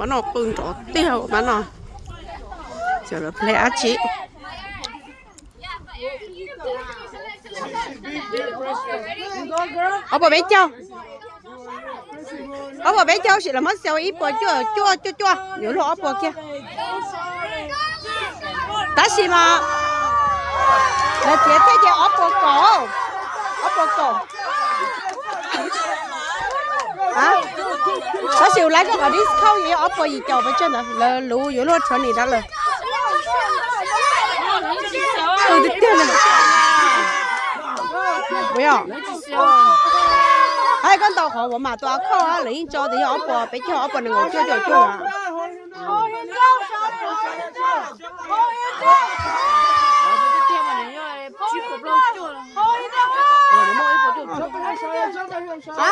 Pab no qw nrov tiag pab no. Cov lawv ple dab tsi? Ob puas peb caug. Ob puas peb caug sim los muab xaus ib puas cuaj cuaj cuaj cuaj, yuav luag ob puas kiag. Tab sis mas lawv txiav thiaj ces ob puas kaum, ob puas kaum. Tab sis lawv koj qhov discount yog ob puas yim caum pes tsawg ntawd, lawv luv yuav luag rhuav nim ntawd lawm. Tiag tiag. Hais koj ntaus qhov uas mam tus a khoj lawv yeej tso tias yog ob puas peb caug, ob puas nees nkaum cuaj cuaj cuaj.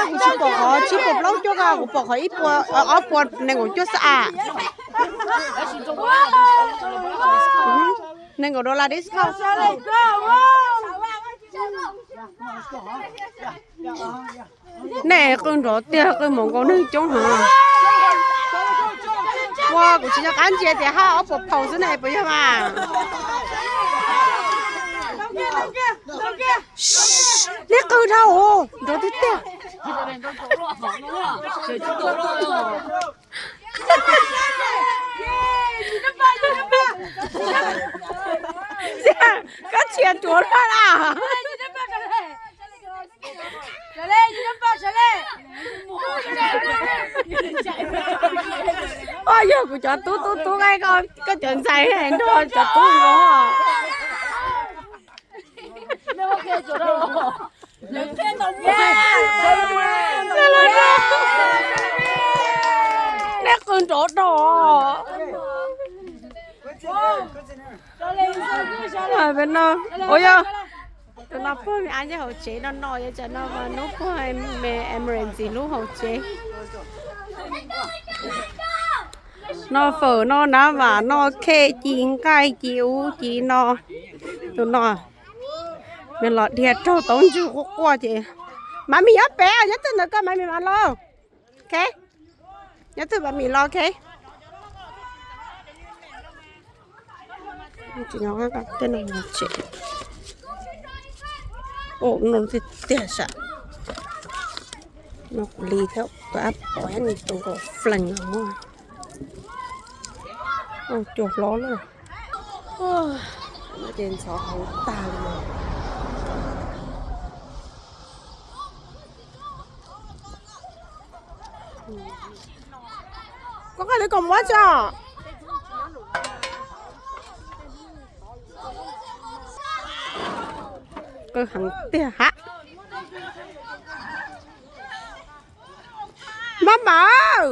Kuv tsis pom qhov tsib puas plaub cuaj ko, kuv pom qhov ib puas, ob puas nees nkaum cuaj xwb as. Nees nkaum dollar discount. Nej qw nrov tiag, qw mus nkaus neeg coob heev. Ua kuv tsis nco qab ntsia tias haj ob puas phaus xwb ne puas yog mas? Nej qw dhau, nrov tiag tiag. Koj tsis tuav luaj na. Ua yog kuv cov tub tub tub nqaij, koj cov ntxhais nrog cov tub nkaus. Nej qw nrov dog. Peb no, ua yog tus no pog me ab nyob hauv tsev no no, yog tsam no mas hnub pog me emergency hlub hauv tsev. No fawm no nab vam no khej ci nqaij ci ub ci no. Tus no nws los dhia raug taub ntswg quaj quaj ces, Mami nyob pem, nyob twg ntawd koj Mami mas los. Ok, nyob twg Mami los, ok. Tej no tsev. Ua no tiag tiag sam. No kuv li thiab tus ab pom tus nkaus flees no. Cua hlob lawm. No ces ntxhov hauv tag li. Koj qaj lawv kom muab tso. Qw heev tiag hab. Maj mam.